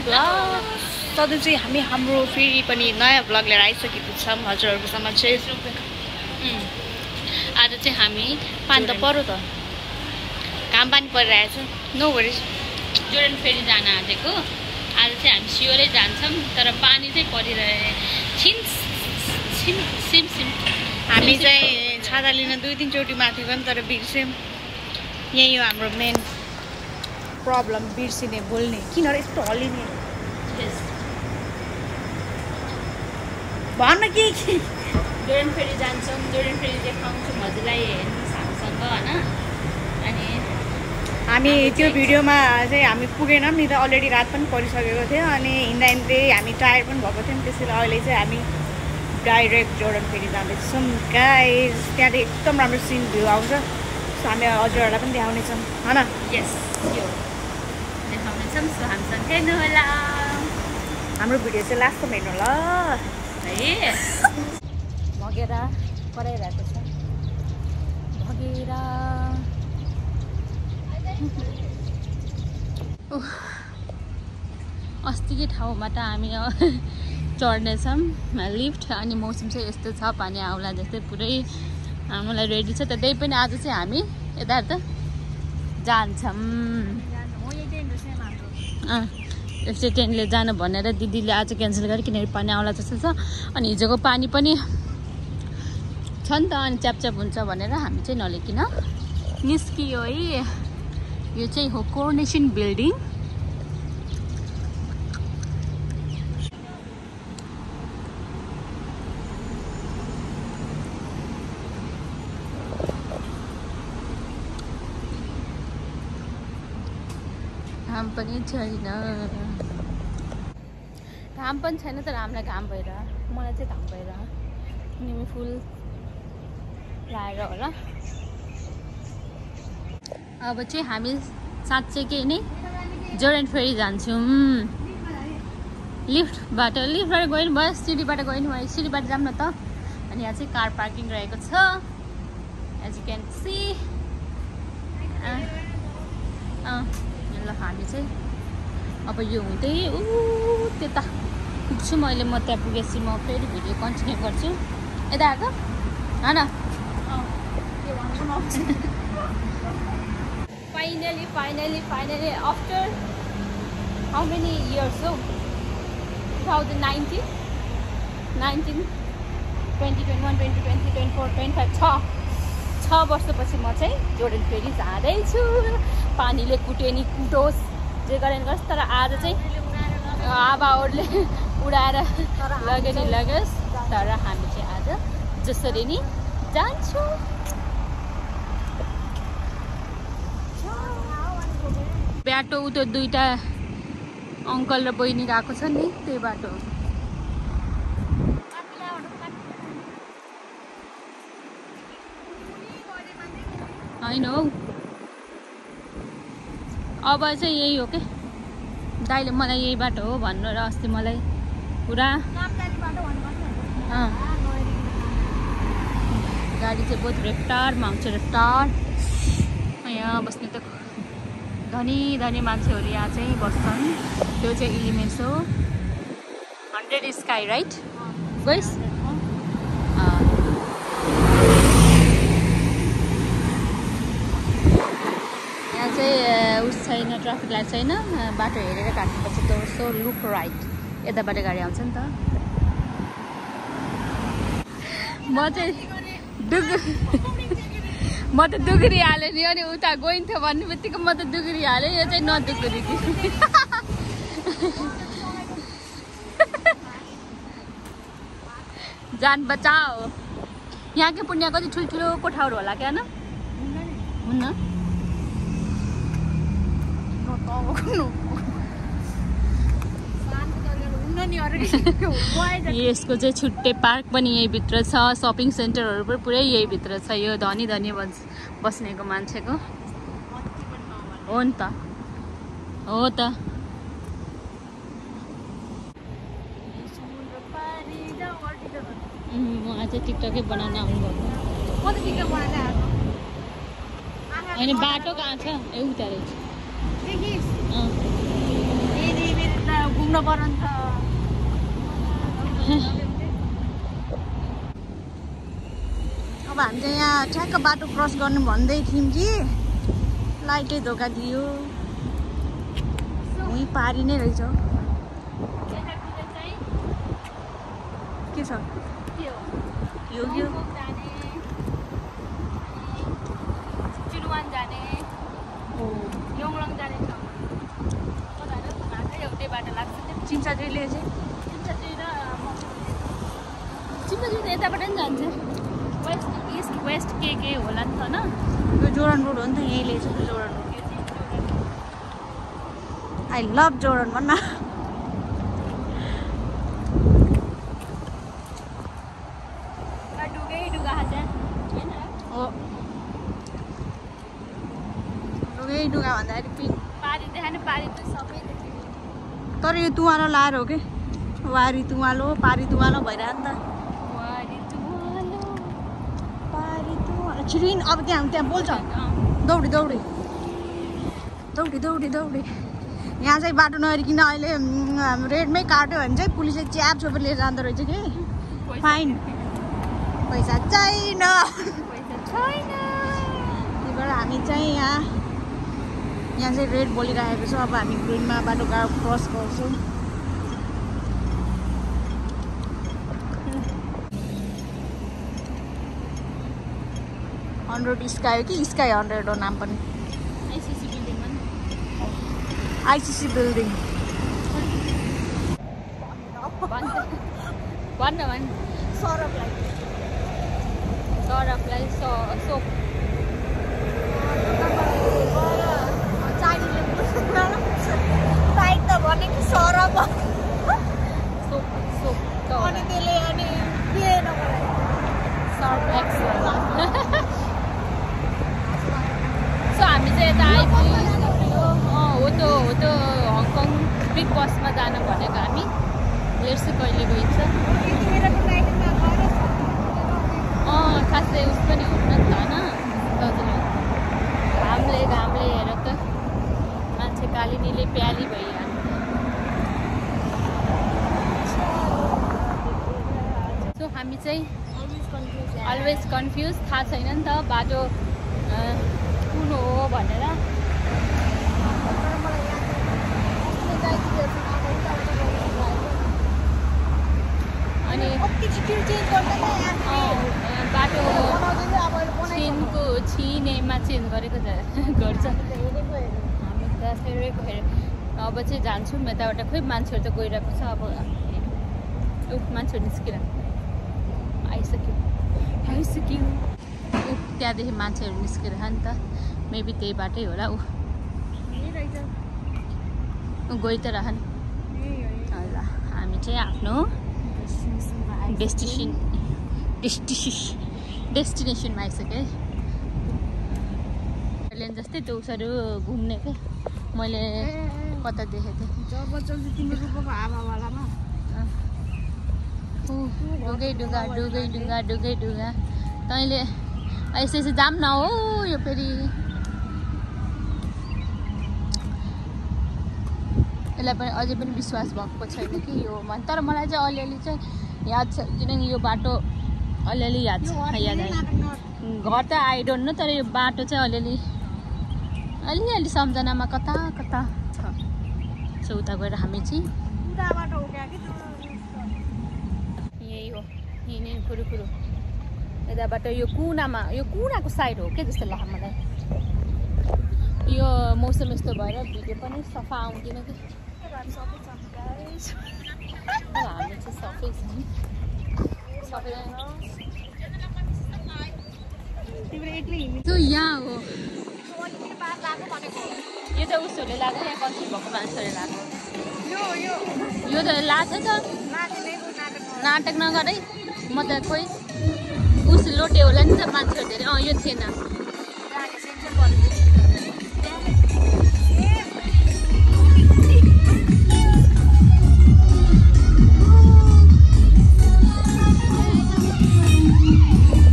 Vlog. सधैँ चाहिँ हामी हाम्रो फेरि पनि नयाँ भ्लग लिएर आइसकेको छौँ हजुरहरूको समक्ष। आज चाहिँ हामी पानी त पर्यो त, घाम पानी परिरहेछ। नो वरिज, जोर्डन फेरि जान आँटेको। आज चाहिँ हामी सियोरै जान्छौँ, तर पानी चाहिँ परिरहे सिम। हामी चाहिँ छाता लिन 2-3 चोटि माथि गयौँ तर बिर्स्यौँ। यही हो हाम्रो मेन प्रब्लम, बिर्सिने बोल्ने। किन र यस्तो हल्लिने भन्न के जोर्डन फेरि जान्छौँ, जोर्डन फेरि देखाउँछौँ हजुरलाई हेर्नुहोस् हामीसँग होइन। अनि हामी त्यो भिडियोमा चाहिँ हामी पुगेनौँ नि त, अलरेडी रात पनि परिसकेको थियो अनि हिँड्दा हिँड्दै हामी टायर्ड पनि भएको थियौँ। त्यसैले अहिले चाहिँ हामी डाइरेक्ट जोर्डन फेरि जाँदैछौँ गाइस। त्यहाँदेखि एकदम राम्रो सिन भ्यू आउँछ, सो हामी हजुरहरूलाई पनि देखाउनेछौँ होइन। यस यो देखाउनेछौँ, सो हामीसँग हेर्नु होला। हाम्रो भिडियो चाहिँ लास्टमा हेर्नु होला है। भगेर कराइरहेको छ, भगेर अस्तिकै ठाउँबाट हामी चढ्नेछौँ लिफ्ट। अनि मौसम चाहिँ यस्तो छ, पानी आउला जस्तै पुरै हामीलाई रेडी छ। त्यही पनि आज चाहिँ हामी यताउता जान्छौँ। यस्तै ट्रेनले जानु भनेर दिदीले आज क्यान्सल गरे, किनकि पानी आउला जस्तो छ। अनि हिजोको पानी पनि छ नि त, अनि च्यापच्याप हुन्छ भनेर हामी चाहिँ नलेकिन निस्कियो है। यो चाहिँ हो कोरोनेसन बिल्डिङ। घाम पनि छैन, घाम पनि छैन तर हामीलाई घाम भएर, मलाई चाहिँ घाम भएर निमी फुल लगाएर होला। अब चाहिँ हामी साँच्चैकै नै जोर्डन फेरि जान्छौँ। लिफ्टबाट गयो भयो, सिडीबाट गयो नि भयो, सिडीबाट जाऊँ न त। अनि यहाँ चाहिँ कार पार्किङ रहेको छ, एज यु क्यान सी। ल हामी चाहिँ अब यो हुँदै त्यता पुग्छु मैले। म त्यहाँ पुगेपछि म फेरि भिडियो कन्टिन्यू गर्छु। यता आएको होइन। Finally after how many years हो, 2019, 20, 21, 22, 23, 24, 25 वर्षपछि म चाहिँ जोर्डन फेरि जाँदैछु। पानीले कुट्यो नि कुटोस्, जे गरे नि गरोस्, तर आज चाहिँ हावाहरूले उडाएर लग्यो नि लगोस्, तर हामी चाहिँ आज जसरी नि जान्छौँ। बाटो उतो दुईटा अङ्कल र बहिनी गएको छ नि, त्यही बाटो होइन हौ। अब चाहिँ यही हो के, दाइले मलाई यही बाटो हो भन्नु र अस्ति मलाई पुरा गाडी चाहिँ बहुत रेफ्टारमा आउँछ, रेफ्टार। यहाँ बस्ने त धनी मान्छेहरू यहाँ चाहिँ बस्छन्। त्यो चाहिँ एलिमेन्ट्स हो, 100 स्काई राइट गइस। यहाँ चाहिँ उस छैन, ट्राफिक लाइट छैन, बाटो हेरेर काट्नुपर्छ। दोस्रो लुक राइट, यताबाट गाडी आउँछ नि त। म त दुगुरी हालेँ नि, अनि उता गइन्थ्यो भन्ने बित्तिकै म त दुगुरी हालेँ। यो चाहिँ नदुगुरी कि जान बचाओ। यहाँकै पुण्य कति ठुल्ठुलो कोठाहरू होला क्या, हुन्न? यसको चाहिँ छुट्टै पार्क पनि यही भित्र छ, सपिङ सेन्टरहरू पनि पुरै यही भित्र छ। यो धनी बस्नेको मान्छेको हो नि त, हो त। उहाँ चाहिँ टिकटकै बनाउन आउनुभएको होइन। बाटो कहाँ छ? उता रहेछ। घुम्न पर्यो नि त। अब हामी चाहिँ यहाँ ठ्याक्क बाटो क्रस गर्नु भन्दै थियौँ कि लाइटले धोका दियो। उही पारी नै रहेछ। के छ यो चितुवान जाने योङलङ जाने छ। एउटै बाटो लाग्छ। चिम्चाजुईले चाहिँ चिम्चाजुई त यताबाट नि जान्छ। वेस्ट इस्ट वेस्ट के होला नि त होइन। यो जोरन रोड हो नि त, यहीँले चाहिँ जोरन रोड। आई लभ जोरन भन्न। डुगा भन्दाखेरि पारी देखाएन, पारी त सबै देख्यो। तर यो तुवालो लाएर हो कि वारी तुवालो पारी तुवालो भइरह नि त। छिरिन अब त्यहाँ बोल्छ दौडी दौडी दौडी दौडी दौडी। यहाँ चाहिँ बाटो नहेरिकन अहिले रेडमै काट्यो भने चाहिँ पुलिसले च्याप छोपेर लिएर जाँदो रहेछ कि फाइन। पैसा छैन। त्यहीबाट हामी चाहिँ यहाँ चाहिँ रेड बोलिरहेको छ। अब हामी ग्रिनमा बाटो क्रस गर्छौँ। हन्ड्रेड स्काई हो कि स्काई 100 हो नाम पनि। आइसिसी बिल्डिङ भन्न सरफलाई सोप साइड त भनेको सरफ अनि त्यसले अनि दिएन मलाई सर्फ एक्सल। सो हामी चाहिँ यता आइपुग्यो। हो त हङकङ बिग बसमा जानु भनेको हामी। हेर्छु कहिले गइन्छ। खासै उस पनि हुन्न नि त होइन। घामले हेर त मान्छे कालिनीले प्याली भइहाल्छ। सो हामी चाहिँ अलवेज कन्फ्युज, थाहा छैन नि त बाटो कुन हो भनेर। अनि बाटो छिनेमा चेन्ज गरेको गर्छ। हामी त फेरेको अब चाहिँ जान्छौँ यताबाट। खोइ मान्छेहरू त गइरहेको छ। अब मान्छेहरू निस्किएर आइसक्यो। त्यहाँदेखि मान्छेहरू निस्केर नि त मेबी त्यही बाटै होला। गइ त रहन। ल हामी चाहिँ आफ्नो डेस्टिनेसनमा आइसक्यो है। एयरलाइन जस्तै त्यो उसहरू घुम्ने क्या मैले कता देखेको थिएँ। डुगै तैँले यसो जाम न हो यो फेरि। यसलाई पनि अझै पनि विश्वास भएको छैन कि यो तर मलाई चाहिँ अलिअलि चाहिँ याद छ। किनकि यो बाटो अलिअलि याद छ। घर त आई डोन्ट नो तर यो बाटो चाहिँ अलिअलि सम्झनामा कता छ। सो उता गएर हामी चाहिँ यही हो यही नै कुरो यताबाट यो कुनाको साइड हो क्या जस्तो लाग्छ मलाई। यो मौसम यस्तो भएर भिडियो पनि सफा आउँदैन कि। हामी चाहिँ सफै छ यहाँ हो। यो त उसहरूले लाग्यो यहाँ कन्फ्युज भएको मान्छेहरूले लाग्यो। यो त लाग्छ त नाटक नगरै। म त खोइ उस लोटे होला नि त मान्छेहरू धेरै। यो थिएन।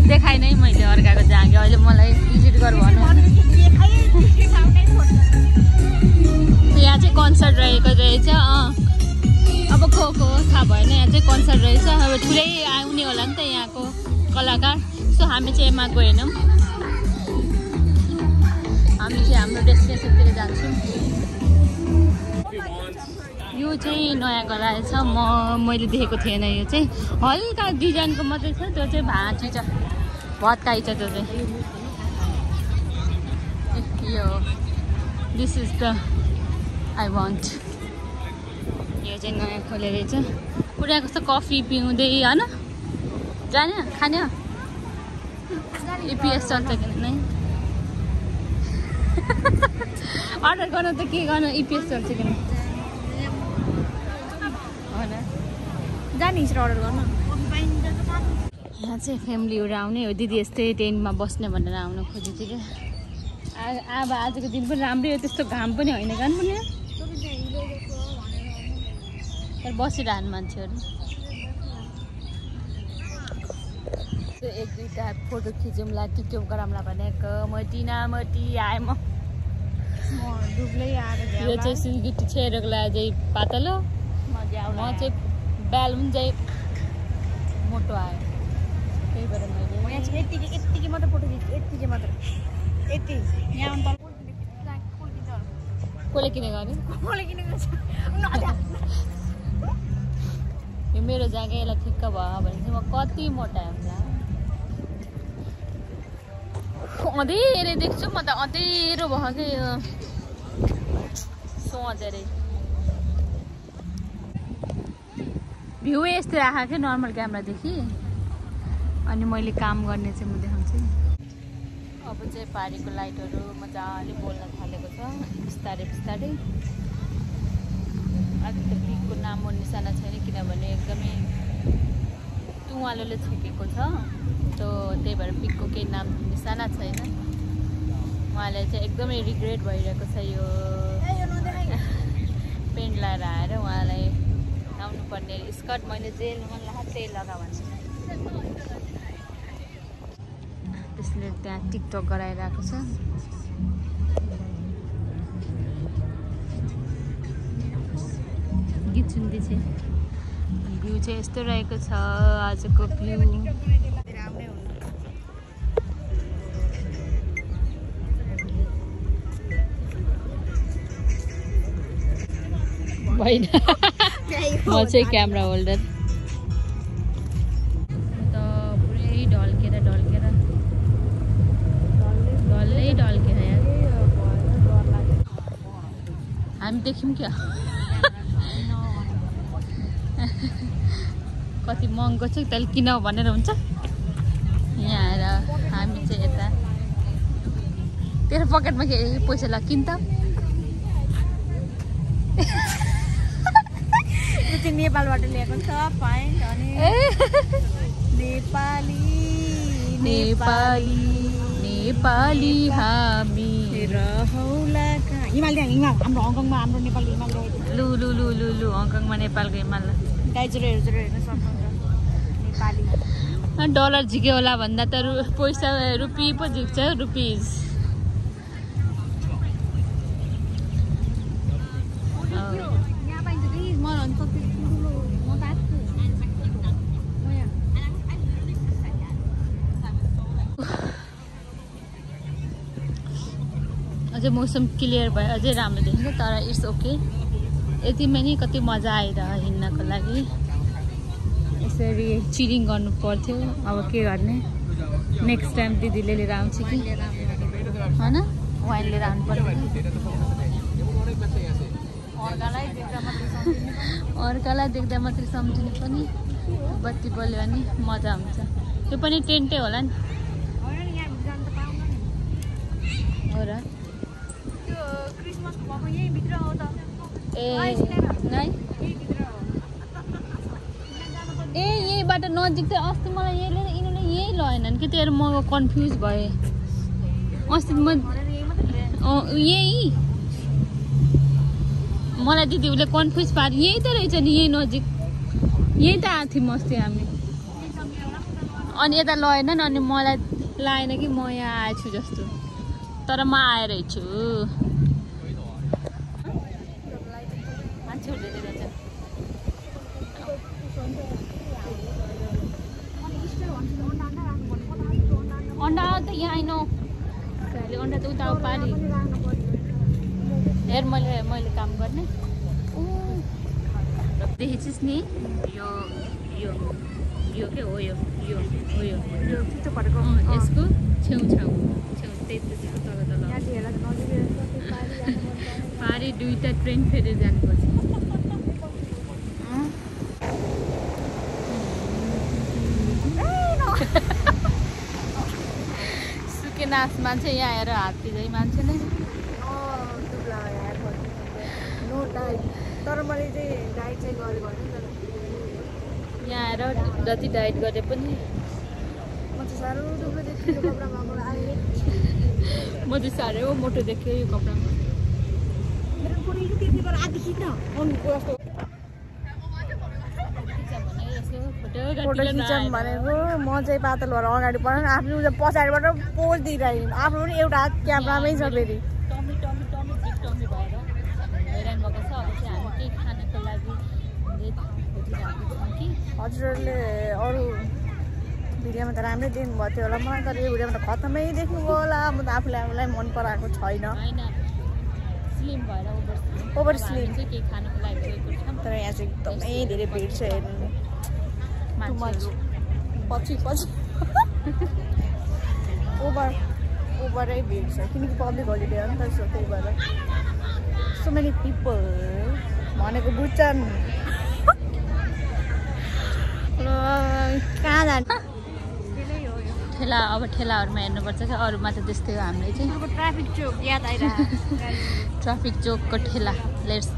देखाइ नै मैले अर्काको जाँगे। अहिले मलाई भिजिट गर भन्नु। यहाँ चाहिँ कन्सर्ट रहेको रहेछ। अब को थाहा भएन यहाँ चाहिँ कन्सर्ट रहेछ अब ठुलै आउने होला नि त यहाँको कलाकार सो हामी चाहिँ यसमा गएनौँ हामी चाहिँ हाम्रो डेस्टिनेसनतिर जान्छौँ यो चाहिँ नयाँ गराएछ मैले देखेको थिएन यो चाहिँ हल्का डिजाइनको मात्रै छ त्यो चाहिँ भाँची छ भत्काइ छ त्यो चाहिँ यो this is the I want यो चाहिँ नयाँ खोले रहेछ पुरा कस्तो कफी पिउँदै होइन जाने खाने इपिएस चल्छ कि नै अर्डर गर्नु त के गर्नु इपिएस चल्छ कि नै जाने अर्डर गर्न यहाँ चाहिँ फ्यामिलीहरू आउने हो दिदी यस्तै टेन्टमा बस्ने भनेर आउनु खोजेको थियो क्या अब आजको दिन पनि राम्रै हो त्यस्तो घाम पनि होइन गान पनि तर बसिरहनु मान्छेहरू एक दुईवटा फोटो खिचौँला के गरौँला भनेको मटी आएँ म डुब्लै आएर यो चाहिँ सिलगढी छेरेको लागि पातलो म चाहिँ ब्यालुन चाहिँ मोटो आयो त्यही भएर मैले यत्तिकै मात्र फोटो खिच्छु यत्तिकै मात्र यति यहाँ कसले किनेको अरे यो मेरो जग्गा यसलाई ठिक्क भयो भने चाहिँ म कति मोटा हुन्छ अँधेरै देख्छु म त अँधेरो भयो क्या यो सोचेरै भ्यू यस्तै राखेको क्या नर्मल क्यामेरादेखि अनि मैले काम गर्ने चाहिँ म देखाउँछु अब चाहिँ पारीको लाइटहरू मजाले बोल्न थालेको छ बिस्तारै बिस्तारै आज त पिकको नाम हो निशाना छैन किनभने एकदमै तुवालोले छेकेको छ तो त्यही भएर पिकको केही नाम निशाना छैन उहाँले चाहिँ एकदमै रिग्रेट भइरहेको छ यो पेन्ट लगाएर आएर उहाँलाई आउनुपर्ने स्कर्ट मैले जे मन लाग्छ त्यही लगा भन्छु त्यसले त्यहाँ टिकटक गराइरहेको छ गीत सुन्दैछ भ्यू चाहिँ यस्तो रहेको छ आजको भ्यू होइन म चाहिँ क्यामेरा होल्डर त पुरै ढल्केर डल्लै ढल्केर यहाँ हामी देख्यौँ क्या कति महँगो छ त्यसले किन भनेर हुन्छ यहाँ आएर हामी चाहिँ यता तेरो पकेटमा के पैसा लाग्छ किन त नेपालबाट ल्याएको छ पाइन्ट अनि नेपाली हामी रहौला हिमाल हाम्रो हङकङमा हाम्रो नेपाली हिमाल लु हङकङमा नेपालको हिमाल दाइजोहरू हेर्न सक्नुहुन्छ नेपाली डलर झिक्यो होला भन्दा त पैसा रुपी पो झिक्छ रुपिज अझै मौसम क्लियर भयो अझै राम्रो देखिन्छ तर इट्स ओके यतिमै नि कति मजा आइरह्यो हिँड्नको लागि यसरी चिरिङ गर्नु पर्थ्यो अब के गर्ने नेक्स्ट टाइम दिदीले लिएर आउँछ कि होइन वाइन लिएर आउनु पर्यो अर्कालाई देख्दा मात्रै सम्झिनु पनि बत्ती बल्यो भने मजा हुन्छ त्यो पनि टेन्टै होला नि हो र ए यहीँबाट नजिक चाहिँ अस्ति मलाई यही लिएर यिनीहरूले यही लगेनन् कि त्यही म कन्फ्युज भएँ अस्ति म यही मलाई दिदी उसले कन्फ्युज पार्यो यही त रहेछ नि यही नजिक यही त आएको थियौँ अस्ति हामी अनि यता लगेनन् अनि मलाई लागेन कि म यहाँ आएछु जस्तो तर म आएर छु अन्डा त यहाँ आइन अन्डा त उता पारी हेर मैले काम गर्ने देखेछस् नि यो के हो यो चित्तो परेको यसको छेउ त्यस्तो तल पारी दुईटा ट्रेन फेरेर जानुपर्छ सुके नाच मान्छे यहाँ आएर हात दिँदै मान्छेले तर मैले चाहिँ डाइट चाहिँ गरेको होइन यहाँ आएर जति डाइट गरे पनि म चाहिँ साह्रो दुब्लो देख्छु यो कपडामा म चाहिँ साह्रै मोटो देख्यो यो कपडामा मेरो पुरै त्यति बेला आधी खिच्न फोटो खिचौँ भनेको म चाहिँ पातल भएर अगाडि पढ आफ्नो पछाडिबाट पोज दिइरहेको आफ्नो पनि एउटा हात क्यामेरामै छ फेरि टमी भएर हैरान भएको छ अब चाहिँ हामी केही खानको लागि खोजिरहेको छौँ कि हजुरहरूले अरू भिडियोमा त राम्रै देख्नुभएको थियो होला मलाई तर यो भिडियोमा त खतमै देख्नुभयो होला म त आफूलाई मन पराएको छैन होइन स्लिम भएर ओभर स्लिम चाहिँ केही खानको लागि गएको छौँ तर यहाँ चाहिँ एकदमै धेरै भिड छ हेर्नु पछि ओभरै भिड छ किनकि पब्लिक होलिडे हो नि त सो त्यही भएर सो मेनी पिपल भनेको बुझ्छन् कहाँ जान्छ अब ठेलाहरूमा हेर्नुपर्छ कि अरूमा त त्यस्तै हो हामीले चाहिँ अब ट्राफिक चोक याद आइरहेको ट्राफिक चोकको ठेला लेट्स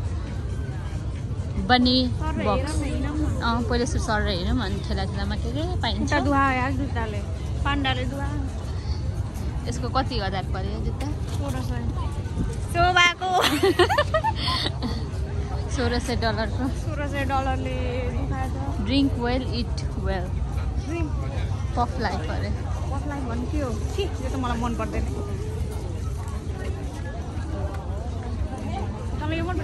बनी बक्स पहिला सर हेरौँ अनि ठेलामा के पाइन्छ जुत्ताले पाण्डाले दुवा यसको कति हजार पर्यो जुत्ता 1600 डलरको 1600 डलरले दुखाएछ drink well eat well puff life अरे पफ लाइफ भन्नु के हो यो त मलाई मन पर्दैन मलाई यो मन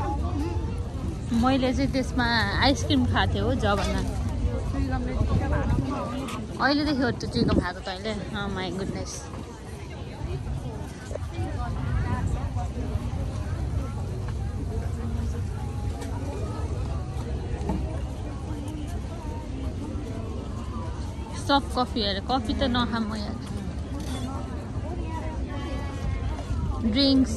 मैले चाहिँ त्यसमा आइसक्रिम खाएको थिएँ हो जबना अहिलेदेखि हो त्यो चिकन खाएको तैँले माई गुडनेस सब कफी अरे कफी त नखाम म यहाँ ड्रिङ्क्स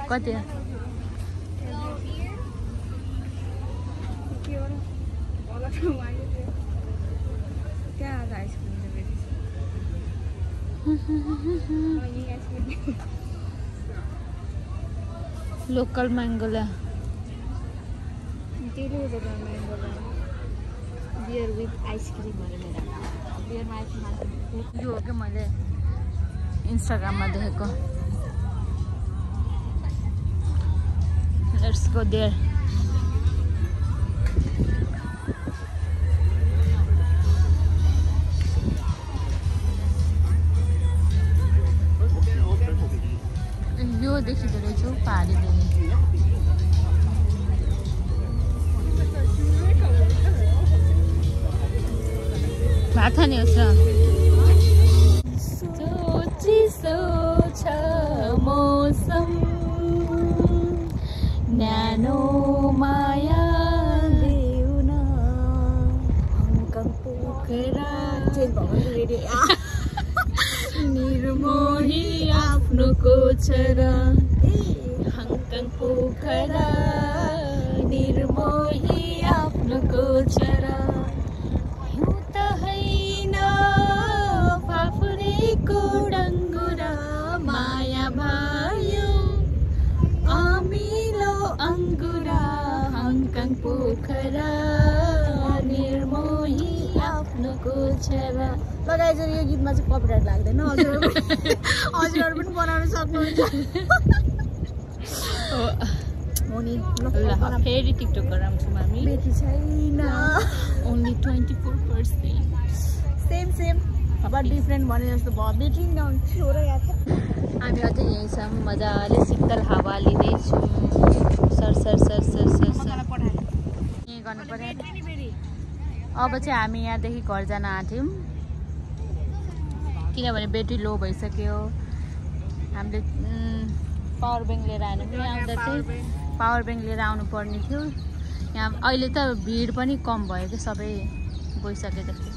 कति लोकल म्याङ्गोला बियर विथ आइसक्रिम अरे मेरो बियरमा आइसक्रिम यो हो क्या मैले इन्स्टाग्राममा देखेको लेट्स गो देयर यो देखिँदो रहेछ पहाडीदेखि भात खाने होस् चिसो छ मौसम न्यानो माया देउन पोखरा निर्मोही आफ्नो कोचरा हङकङ पोखरा निर्मोही आफ्नो कोचरा फाफुरेको डङ्गुरा माया भयो अमिलो अङ्गुरा हङकङ पोखरा निर्मोही आफ्नो कोचरा लगाइज यो गीतमा चाहिँ कपिराइट लाग्दैन हजुरहरू पनि बनाउन सक्नुहुन्छ हो नि फेरि टिकटक गराउँछौँ हामी बेटी छैन ओन्ली 24% सेम बट डिफ्रेन्ट भने जस्तो भयो बेटी नहुन्थ्यो र याद हामी अझै यहीँ छौँ मजाले शीतल हावा लिँदैछौँ सर यहीँ गर्नु पर्यो अब चाहिँ हामी यहाँदेखि घर जान आँट्यौँ किनभने ब्याट्री लो भइसक्यो हामीले पावर ब्याङ्क लिएर आएनौँ यहाँ आउँदा चाहिँ पावर ब्याङ्क लिएर आउनु पर्ने थियो यहाँ अहिले त भिड पनि कम भयो कि सबै गइसके जस्तो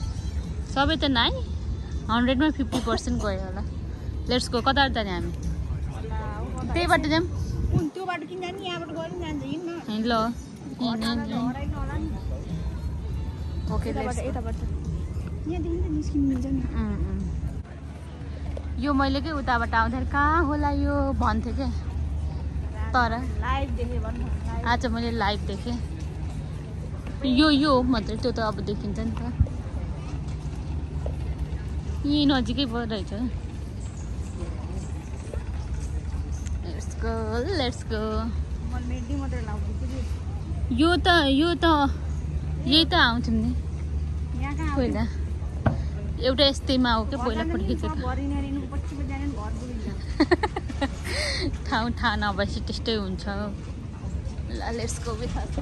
सबै त नाइ 100 मा 50% गयो होला लेट्स गो कता जाने हामी त्यही बाटो जाऊँ त्यो बाटो किन जाने यहाँबाट गएर जान्छ हिँड्न ल ओके यताबाट यहाँदेखि त निस्किनु मिल्छ नि यो मैले के उताबाट आउँदाखेरि कहाँ होला यो भन्थे के तर लाइभ देखेँ भन्नु आज मैले लाइभ देखेँ यो मात्रै त्यो त अब देखिन्छ नि त यही नजिकै पो रहेछ लेट्स गो मैले मेडी मात्रै लाउँछु यो त यही त आउँथ्यौँ नि यहाँ कहाँ पहिला एउटा यस्तैमा हो क्या पहिला फोटो खिचेको ठाउँ थाहा नभएपछि त्यस्तै हुन्छ ल लेट्स गो विथ अस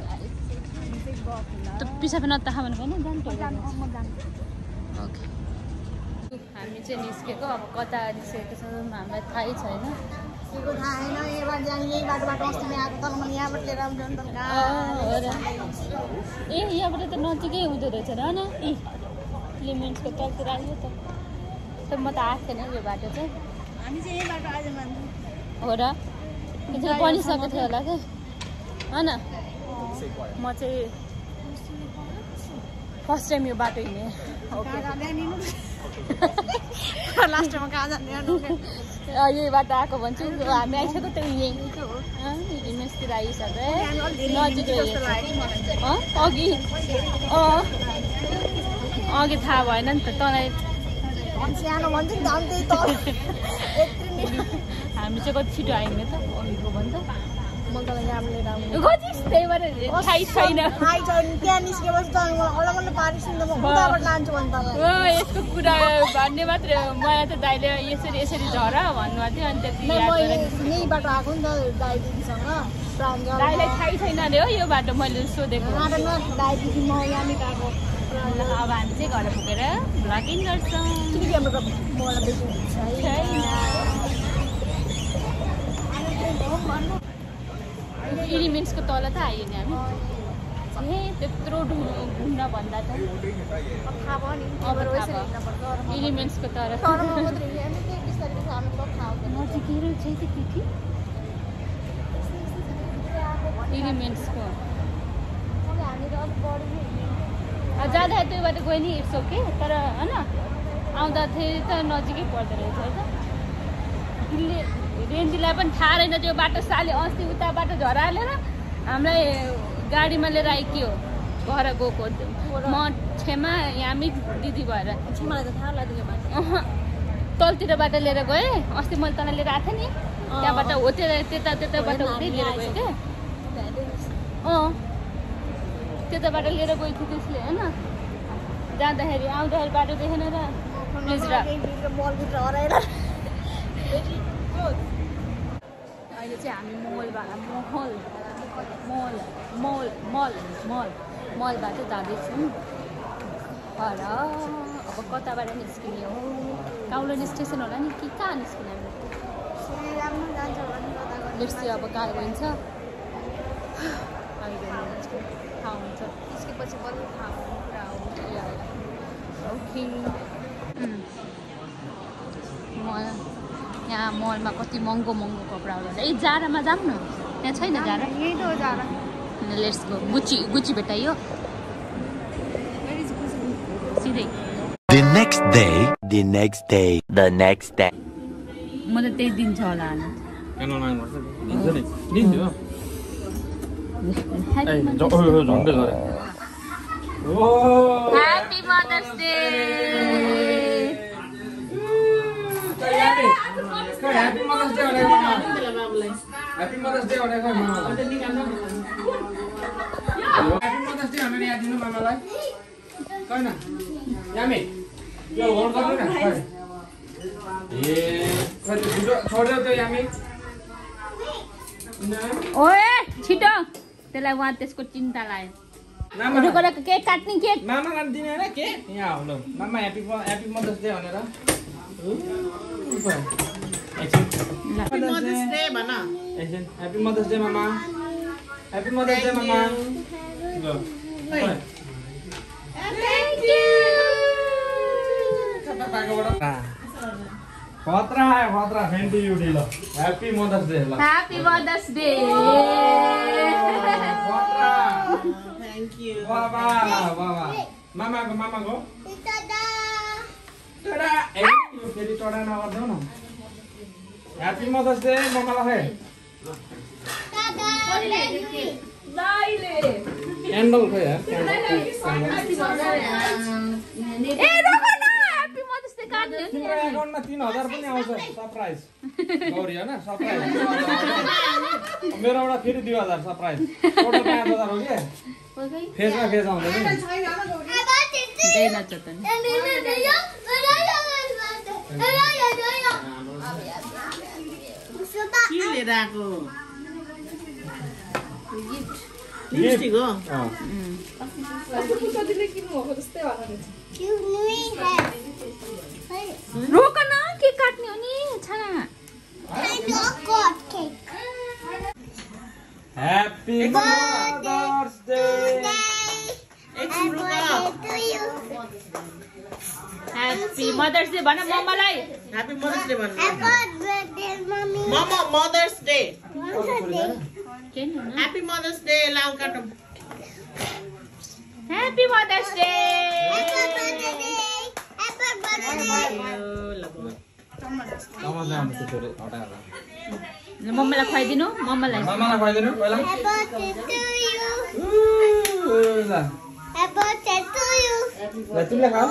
त पिसाब नताखा भनेको होइन ओके हामी चाहिँ निस्केको अब कता निस्केको छ हामीलाई थाहै छैन ए यहाँबाट त नजिकै हुँदो रहेछ र न लिमिट्सको तलतिर आयो त म त आएको थिएन यो बाटो चाहिँ हामी चाहिँ यही बाटो आज मान्छौँ हो र बनिसकेको थियो होला क्या होइन म चाहिँ फर्स्ट टाइम यो बाटो हिँडेँ लास्टमा कहाँ जाने यही बाटो आएको भन्छु हामी आइसक्यो त्यो यहीँ हिमेसतिर आइसक्यो नजिक अघि थाहा भएन नि त तँलाई हामी चाहिँ कति छिटो आयौँ त अघिको भन्दा त्यही भएर थाहै छैन यस्तो कुरा भन्ने मात्रै मलाई त दाइले यसरी झर भन्नुभएको थियो अनि त्यति बाटो आएको नि त दाइदिदीसँग दाइलाई थाहै छैन अरे हो यो बाटो मैले सोधेको दाइदिदी म यहाँ गएको अब हामी चाहिँ घर पुगेर भ्लगिङ गर्छौँ एलिमेन्ट्सको तल त आयो नि हामी त्यत्रो घुम्न भन्दा त एलिमेन्ट्सको तर नजिकै रहेछ कि एलिमेन्ट्सको जाँदा त्यो बाटो गयो नि इट्स ओके तर होइन आउँदाखेरि त नजिकै पर्दो रहेछ है त रेन्जीलाई पनि थाहा रहेन त्यो बाटो साले अस्ति उता बाटो झरा हालेर हामीलाई गाडीमा लिएर आइकियो घर गएको म छेमा यामी दिदी भएर मलाई त थाहा लाग्दैन बाटो तलतिर बाटो लिएर गएँ अस्ति मैले तँलाई लिएर आएको थिएँ नि त्यहाँबाट हो त्यता बाटो हुँदै लिएर गएँ क्या त्यता बाटो लिएर गएको थियो त्यसले होइन जाँदाखेरि आउँदाखेरि बाटो देखेन र अहिले चाहिँ हामी मलबाट जाँदैछौँ र अब कताबाट निस्किने हो काउलोनी स्टेसन होला नि कि कहाँ निस्किने लेट्स चाहिँ अब कहाँ गइन्छ थाहा हुन्छ त्यसपछि बल्ल थाहा कुरा ओके यहाँ मलमा कति महँगो कपडाहरू हुन्छ ए जारामा जाऊँ न त्यहाँ छैन जारा यही त हो जारा लेट्स गो गुची भेटाइयो सिधै The next day. म त त्यही दिन छ होला Happy Mother's Day! Happy Mother's Day! Happy Mother's Day! Happy Mother's Day! हामीले याद दिनु मामालाई कैन यामी यो होल्ड गर्नु न ए कति छिटो छोड्देऊ त्यो यामी ओए छिटो त्यसलाई वहाँ त्यसको चिन्ता लाग्यो रुको रुको केक काट्ने केक मामा लाई दिने हैन के यहाँ हो ल मामा ह्यापी मदर्स डे भनेर Happy Mother's Day, Mama. Happy Mother's Day, Mama. Go. Thank you. Patra, send to you, Dilo. Happy Mother's Day. Happy Mother's Day. Patra. Thank you. Baba. Mama go. Tada. Eh, you feel it tada na gardeau na. Happy Mother's Day, Mama लाई. Candle खै यार. ए रोको न happy mother's day काट्नु तिम्रो अकाउन्टमा 3000 पनि आउँछ surprise. Gauri हैन सरप्राइज. मेरोबाट फेरि 2000 सरप्राइज. टोटल 5000 हो के? फेसमा फेस आउँदैन नि. देन चतन के लिएर आएको लिपस्टिक हो रोक न के काट्ने हो नि छाना Happy Mother's Day. Happy mother's day भन मम्मालाई ह्यापी मदर्स डे भन्नु मम्मा मदर्स डे के नि ह्यापी मदर्स डे लाउ काटौँ ह्यापी मदर्स डे मम्मालाई खुवाइदिनु मम्मालाई मामालाई खुवाइदिनु पहिला. ल तिमीले खाऊ.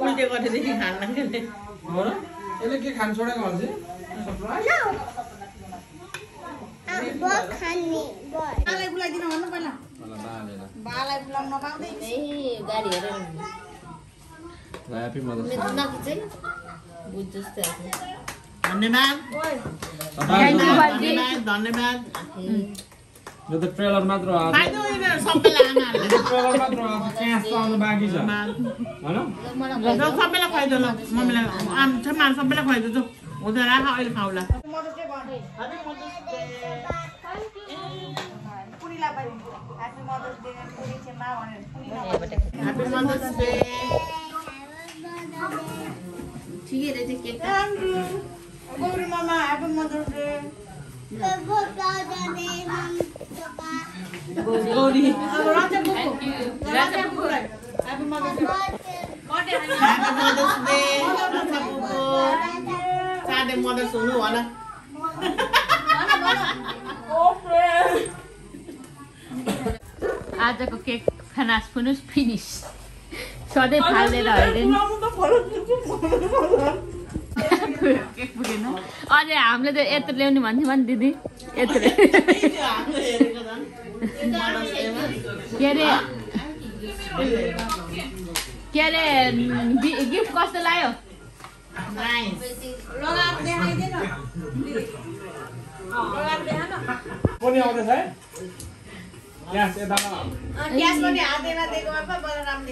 उल्टे गरेदेखि खान लाग्ने हो र? यसले के खान छोडेको भन्छ? बालाई बुलाइदिनु भन्नु पहिला बालाई बुलाउन नपाउँदै Happy Mother's Day. धन्यवाद धन्यवाद यो त ट्रेलर मात्र हो. खाइदिनु यिनीहरू सबैलाई आमाहरूले ट्रेलर मात्र हो. क्यास त आउनु बाँकी छ हैन? सबैलाई खुवाइदियो ल मम्मीलाई छेमाहरू सबैलाई खुवाइदियो जो हुँदा राख अहिले खाउला मदर्स डे भन्नु पुरीलाई पनि ह्यापी मदर्स डे पुरी छेमा भनेर ह्यापी मदर्स डे ठिकै रहेछ केक गौरी मामा happy mother's day Gauri happy mother's day happy mother's day साढे मदर्स हुनु होला आजको केक खानास फुनुस फिनिस सधैँ फाल्दैन होइन केक पुगेन अझै हामीले त यत्रो ल्याउने भन्थ्यौँ नि दिदी यत्रो के अरे गिफ्ट कस्तो लाग्यो पनि आउँदैछ है? क्यास यता ग्यास पनि हातैमा दिएको भए बलरामले